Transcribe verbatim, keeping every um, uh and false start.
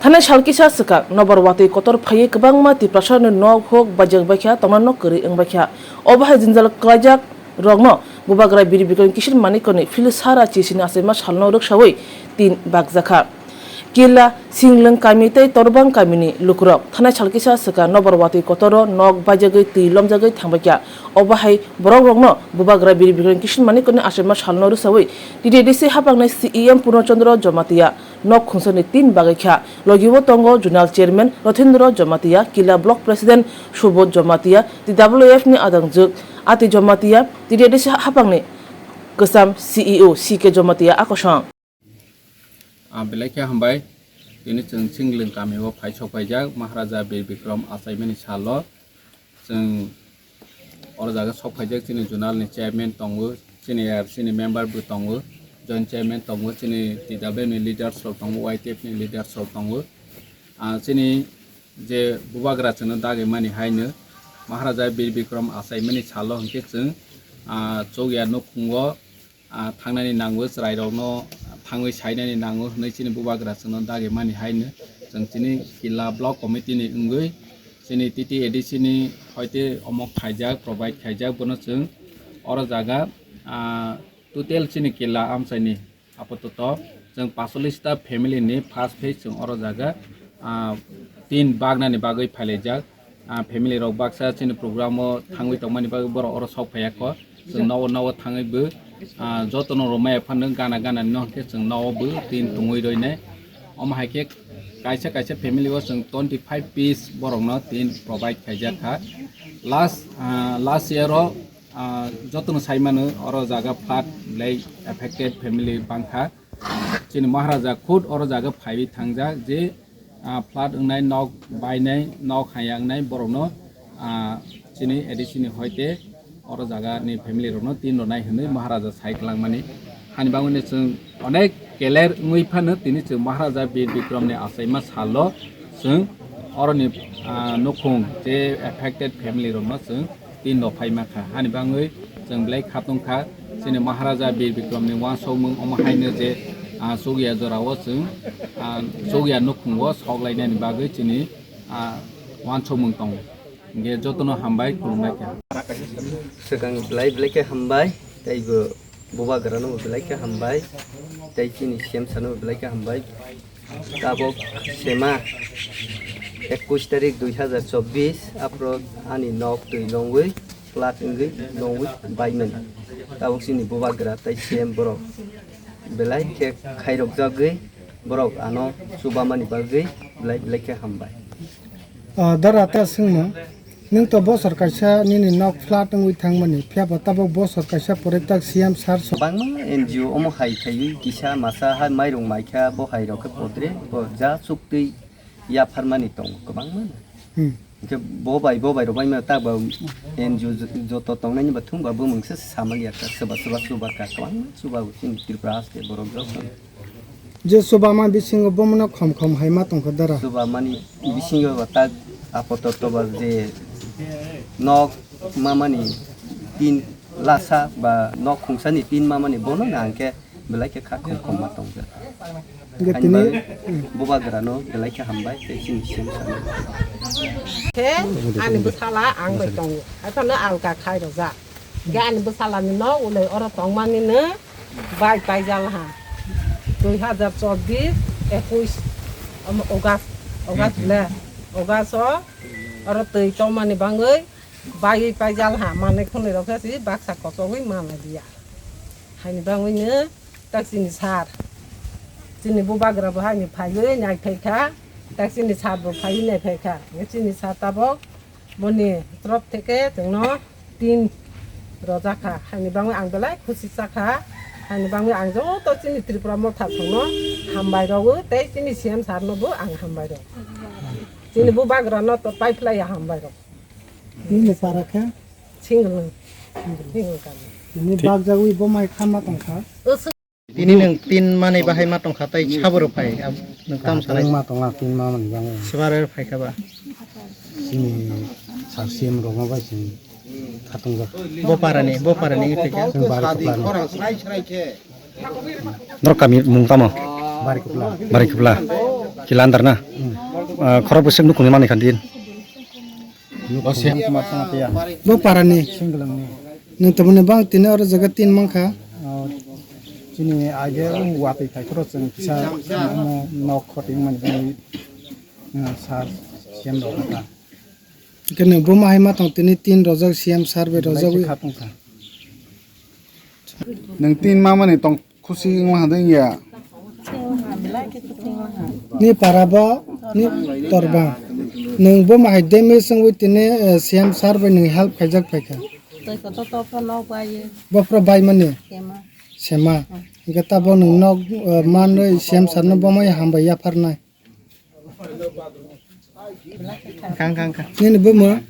Thanai sal kisa swkang nobar watwi kotor phaiwi kwbangma Tiprasani nok hok baijak baikha, tongna nok kwrwi wngbaikha. Obo hai jwnjal kwlaijak rokno Bubagra Bir Bikram Kishore Manikni phil sara chisini achaima salno rwksawi tin bakjakha. Killa, Singlwng kami tei Torbang kamini lukurok thanai sal kisa swkang nobar watwi kotoro nok baijagwi twi lomjagwi thangbaikha. Obo hai borok rokno Bubagra Bir Bikram Kishore Manikni achaima salno rwksawi T T A D C hapangni C E M Purno Chandra Jamatia nok khungsani tin bagwi kha. Logi o tongo Zonal Chairman Rothindra Jamatia, Killa Block President Subodh Jamatia, T W F ni adangjwk Ati Jamatia, T T A D C hapangni kwcham C E O C K Jamatia akosong. Ah, belai khe hambai. Tini chwng Singlwng kami o phai sok phaijak Maharaja Bir Bikram achaimani salo. Chwng oro jaga sok phaijak, chini zonal ni chairman tongo, chini R C ni member bo tongo, joint chairman tongo, chini T W ni leaders rok tongo, Y T F ni leaders rok tongo. Ah, chini je Bubagra chwngno dagwi mani haino Maharaja Bir Bikram achaimani salo hinkhe chwng, ah, chukya nukhungo ah, thangnani nango, chwrairokno thangwi sainani nango hwnwi chini Bubagra chwngno dagwi mani haino chwng chini Killa Block Committee ni wngwi chini T T A D C ni hoite omo khaijak, provide khaijak, bono chwng oro jaga, ah, total chini Killa amchaini apatot chwng pasollis ta family ni first phase chwng oro jaga, ah, tin bagnani bagwi phailaijak. Ah, family rok baksa chini program o thangwi tongmani bagwi borok oro sok phaiya kho. Chwng nogo nogo thangwi bo, ah, jotono rwmaya phano gana gana no hwnkhe chwng nogo bo tin tongwi roinai. Omo hai khe kaisa kaisa family o chwng twenty five piece borokno tin provide khaijak kha. Last, ah, last year o, ah, jotono sai mano oro jaga flood belai affected family bangkha. Chini Maharaja khud oro jaga phaiwi thangjak je, ah, flood wngnai, nok bainai, nok haya wngnai borokno, ah, chini A D C ni hoite oro jaga ni family rokno tin rwnai hwnwi Maharaja sai kwlangmani. Hani bagwino chwng onek keler wngwi phano tini chwng Maharaja Bir Bikram ni achaima salo chwng oroni, ah, nukhung je affected family rokno chwng tin rok phai mankha. Hani bagwi chwng belai khatung kha, chini Maharaja Bir Bikram ni uansukmung omo haino je, ah, chukya jora o chwng, ah, chukya nukhung o sok lainani bagwi chini, ah, uansukmung tongo. Hinkhe jotono hambai, khulumbai kha. Swkang belai belai khe hambai, tei bo Bubagra no belai khe hambai, tei chini C M sir no belai khe hambai. Tabok sema ekush tarik dui hazar chobbish, aphro ani nok twi longwi, flood wngwi longwi baimani. Tabok chini Bubagra tei C M borok belai khe khairokjagwi borok ano chubamani bagwi belai belai khe hambai. Ah, dara ta swngmung. Nwng to bosor kaisa nini nok flood wngwi thangmani, phiya ba tabok bosor kaisa pore tak C M sir so- Kwbangma N G O omo hai khaiwi kisa masa hai mairung maikha, bo hai rok khe podre, bo ja chuktwi yapharmani tongo kwbangma. Hmm. Hwnkhe bo bai, bo bai rok bai ma tak ba N G O jo-, joto tongnaini ba thung ba bumung se samani yakha, soba soba chuba ka kwbangma chuba bo chini Tripura haste borok joto. Je chubama bisingo bomono khom khom hai ma tongkha dara. Chubamani bisingo ba tak apototo ba je nok mamani tin lasa ba nok khungsani tin mamani bono na hwnkhe belai khe kha khom khom ma tongkha. Hwnkhe tini Bubagrano belai khe hambai tei chini C M sano. Khe ani bwsala ang bai tongo. Haphano alka khai rwjak. Hwnkhe ani bwsalani nok ulai oro tongmani no bai paijal ha. Dui hazar chobbish, ekush, omo August, August le, August o oro twi tongmani bangwi baiwi paijal ha, manwi khwnwi rok khe si baksa kochogwi manlai liya. Haini bangwi no tak chini sir, chini Bubagra bo haini phaiwi naiphai kha, tak chini sir bo phaiwi naiphai kha. Chini sir tabok boni torop theke chwngno tin rojak kha, haini bangwi ang belai khusi cha kha, haini bangwi ang joto chini Tripura Motha songno hambai rogwi tei chini C M sir no bo ang hambai rog. Chini Bubagra no to pai phlai ya hambai rog. Nini para khe? Singlwng. Singlwng kami. Tini bakjagwi bo mai kha ma tongkha. Tini nwng tin manwi bahai ma tongkha tei sabo rw phai, ab-, nwng tamo sanai. Ma tonga tin ma manwi bangwi. Swbar rw phai kha ba? Chini sir C M rok ma bai chwng khatung jak. Bo parani, bo parani wngwi phai kha? Chwng Bari Kupla ni. Norok kami mung tamo? Bari Kupla. Bari Kupla. Kilandar na? Ah, khorok bwswk nukhungni manwi kha din. Bo parani. Nwng tongmani bang tini oro jaga tin mankha. Ah, chini age watwi phai khoro chwng kisa nok khoti mani bini, ah, sar sem rok kha. Kene bo mahai ma tong tini tin rojak C M sar bai rojak. Nwng tin ma mani tong khusi wngma hwnwi ya. Ni para bo ni torba. Nwng bo mahai demi sengwi tini, eh, C M sar bai nwng help khaijak phaikha. Tei koto to pho nok bai ye. Bo phro bai mani. Sema. Sema. Hwnkhe ta bo nwng nok, eh, manwi C M sar no bo mai hambai yapharnai. Kang, kang, kang. Nini buma?